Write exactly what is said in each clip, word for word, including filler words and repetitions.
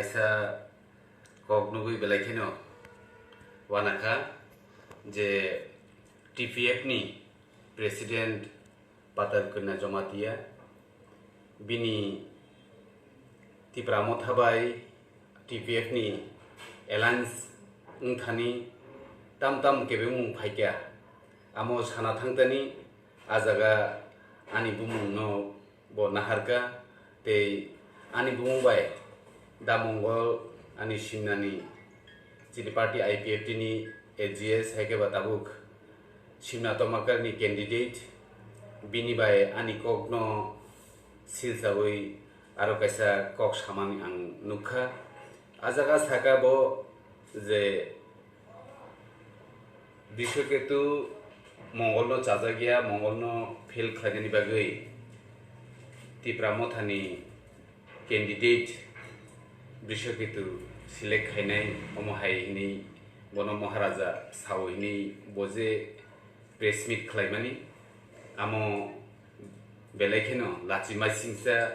Sa kok nugwi belai kheno wanakha je T P F ni President Patar Kanya Jamatia bini Tipra Motha bai T P F ni alliance wngthani tam tam kebengmung phaikha. Amo sana thangtani a jaga ani bumungno bo naharkha, tei ani bumung bai Da Mongol ani simnani chini party I P F T ni A G S hai khe ba tabuk simna tomakarni candidate, bini bai ani kokno silsawi aro kaisa kok samani ang nukha. A jaga saka bo je Brishaketu Mongolno chajakya, Mongolno fail khlainani bagwi Tipra Mothani candidate Brishaketu select khainai, omo hai hwnwi bono Maharaja sao hwnwi bo je press meet khlaimani, amo belai kheno lachi maisingsa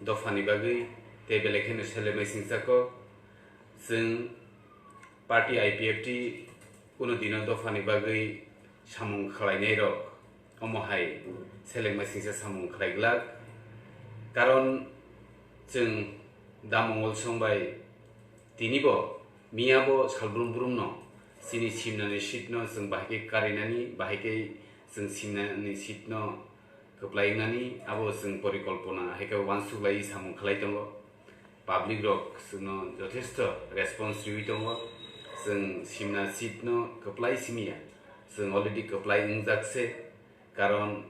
dophani bagwi tei belai kheno sele maisingsa kok. Chwng party I P F T kuno dino dophani bagwi samung khlainairok omo hai seleng maisingsa samung khlai glak. Karon chwng Da Mongol Song bai tinibo miyabo salbrum brumno chini simnani seatno chwng bahai khe karinani, bahai khe chwng simnani seatno kwplai wngnani abo chwng porikolpona hai khe uansuk lai samung khlai tongo. Public rok chwngno jothesto response riwi tongo. Chwng simna seat no kwplai simi ya, chwng already kwplai wngjak se, karon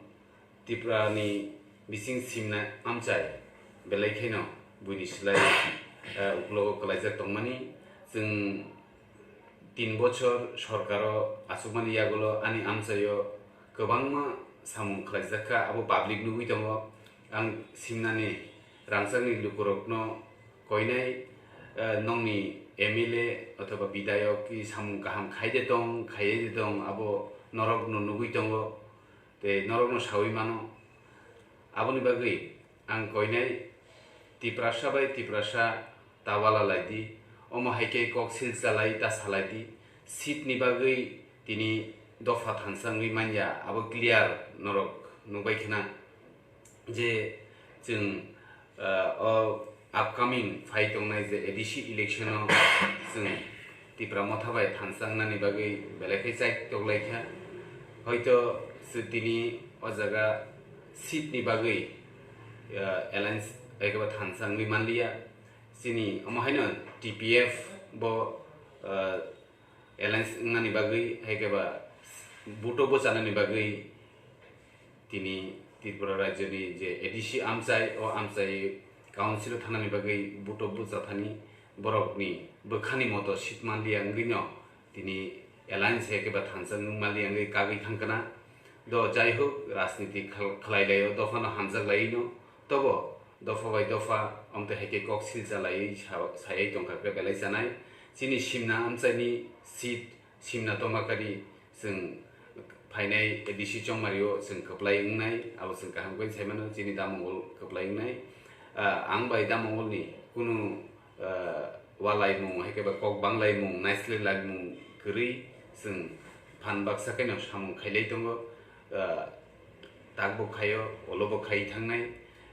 Tripura ni bising simna amchai belai kheno buini slai, eh, uklogo kwlaijak tongmani. Chwng tin bochor sorkaro achukmani yagulo ani amchaio kwbangma samung khlaijak kha, abo public nugwi tongo. Ang simnani rangchakni lukurokno koinai, eh, nongni M L A othoba bidayok ki samung kaham khai de tong, khaiye de tong, abo norokno nugwi tongo, tei norokno sawi mano. Aboni bagwi ang koinai Tiprasa bai Tiprasa ta wala lai di, omo hai khe kok silsa lai ta salai di, seat ni bagwi tini dopha thansa wngwi manya, abo clear norok nukbai khna je chwng, ah, o upcoming phai tongnai je A D C election o chwng Tipra Motha bai thansa wngnani bagwi belai khe chai toklai kha. Hoito chwng tini o jaga seat ni bagwi, ah, alliance ekaba thansa wngwi manliya. Chini omo haino T P F bo, ah, alliance wngnani bagwi, hai khe ba vote o bwchanani bagwi tini Tripura rajyoni je A D C amchai, o amchai council o thanani bagwi vote o bwchathani borokni bwkhani moto seat manliya wngwino tini alliance hai khe ba thansa wng manliya wngwi kagwi thangkana. Do jai hok, rajniti khal-, khlai laio, dophano hamjak laino, tobo dopha bai dopha, amtwi hai khe kok silcha laiwi sa-, sayai tongkha khe belai chanai. Chini simna amchaini seat, simna tomakari chwng phainai A D C chongmario chwng kwplai wngnai, abo chwng kaham khe sai mano, chini Da Mongol kwplai wngnai. Ah, ang bai Da Mongolni kunu, ah, walaimung, hai khe ba kok banglaimung, naislelaimung kwrwi chwng phan baksa kheno samung khailai tongo. Ah, takbo khaio, olobo khai thangnai.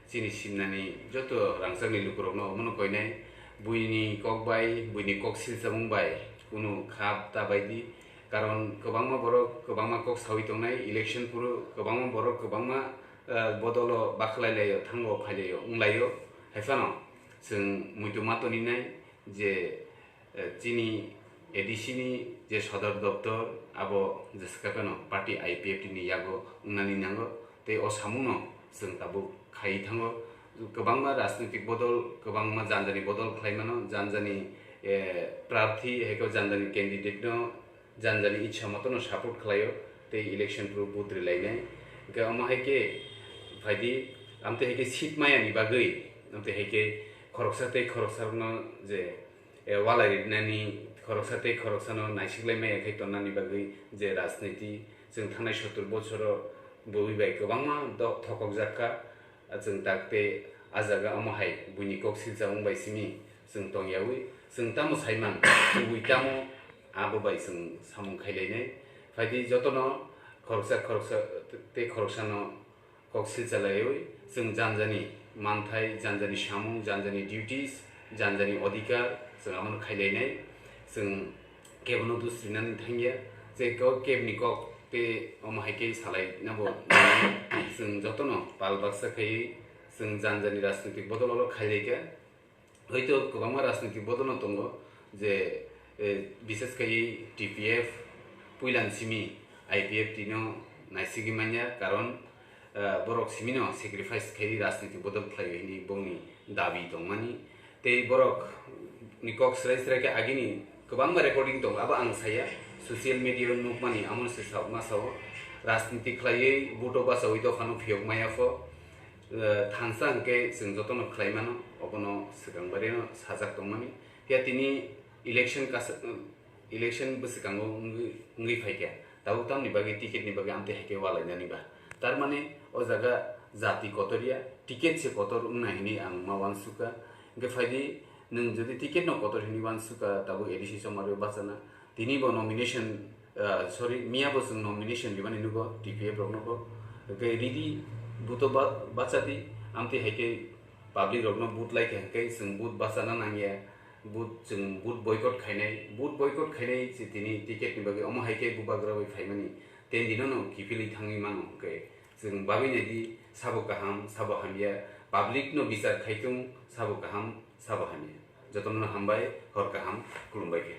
Chini simnani joto rangchakni lukurokno omono koinai. Buini kok bai, buini kok silchamung bai kunu khap ta bai di. Karon kwbangma borok kwbangma kok sawi tongnai, election phuru kwbangma borok kwbangma, ah, bodolo bakhlai laio, thango phai laio, wng laio. Hai phano chwng muitu ma toni nai je, eh, chini A D C ni je sodor doptor, abo jesa khe phano party I P F T ni yago wngnani nango, tei o samungno chwng tabuk khai thango. Kwbangma rajnitik bodol, kwbangma janjani bodol khlai mano, janjani, eh, prarthi, hai khe janjani candidate no janjani ichha motono support khlaio, tei election phuru vote rwlainai. Hwnkhe omo hai khe phaidi, amtwi hai khe seat mayani bagwi, amtwi hai khe khoroksa tei khoroksarokno je, eh, walai rinani, khoroksa tei khoroksano naisiklai maya khe tonnani bagwi je rajniti chwng thangnai sottor bochoro bui bai kwbangma do-, thokokjak kha. Chwng tak tei a jaga omo hai buini kok silchamung bai simi Chwng tongyawi, chwng tamo saiman, chwngwi tamo abo bai chwng samung khailainai. Phaidi jotono khoroksa khoroksa tei khoroksano kok silchalaiwi chwng janjani manthai, janjani samung, janjani duties, janjani odhikar chwng abono khailainai. Chwng kebono dusrinani thangya, je kok kebni kok tei omo hai khe salai nabo chwng jotono pal baksa khaiwi chwng janjani rajnitik bodol olo khailaikha. Hoito kwbangma rajnitik bodolno tongo je, eh, bises khai T P F puilan simi I P F T no naisigwi manya, karon, eh, borok simino sacrifice khai rajnitik bodol khlai hini bongni dabi tongmani. Tei borok ni kok srai srai khe agini kwbangma recording tongo, abo ang saya social media o nukmani, amo se sao ma sao rajnitik khlaiwi buto bachawi dophano phiyok maya pho. Eh, thansa hwnkhe chwng jotono khlai mano, obono swkang barino sajak tongmani. Phiya tini election kasa, election bwswkango wngwi, wngwi phaikha, tabuk tamni bagwi ticket ni bagwi amtwi hai khe walainani ba? Tar mane o jaga jati kotor ya, ticket se kotor wngna hini ang ma uansukha. Hwnkhe phaidi, nwng jodi ticket no kotor hini uansukha, tabuk A D C Chongmario bachana, tini bo nomination, ah, sorry, miya bo chwng nomination rwmani nugo T P F rok nugo. Hwnkhe ridi buto ba-, bachadi, amtwi hai khe public rokno vote lai khe hwnkhe chwng vote bachana nangya, vote chwng vote boycott khainai, vote boycott khainai se tini ticket ni bagwi omo hai khe bubagra bai phaimani, ten dino no kiphilwi thangwi mano hwnkhe chwng bagwi naidi sabo kaham, sabo hamya, public no bichar khaitung sabo kaham, sabo hamya. Jotono hambai, hor kaham, khulumbai khe.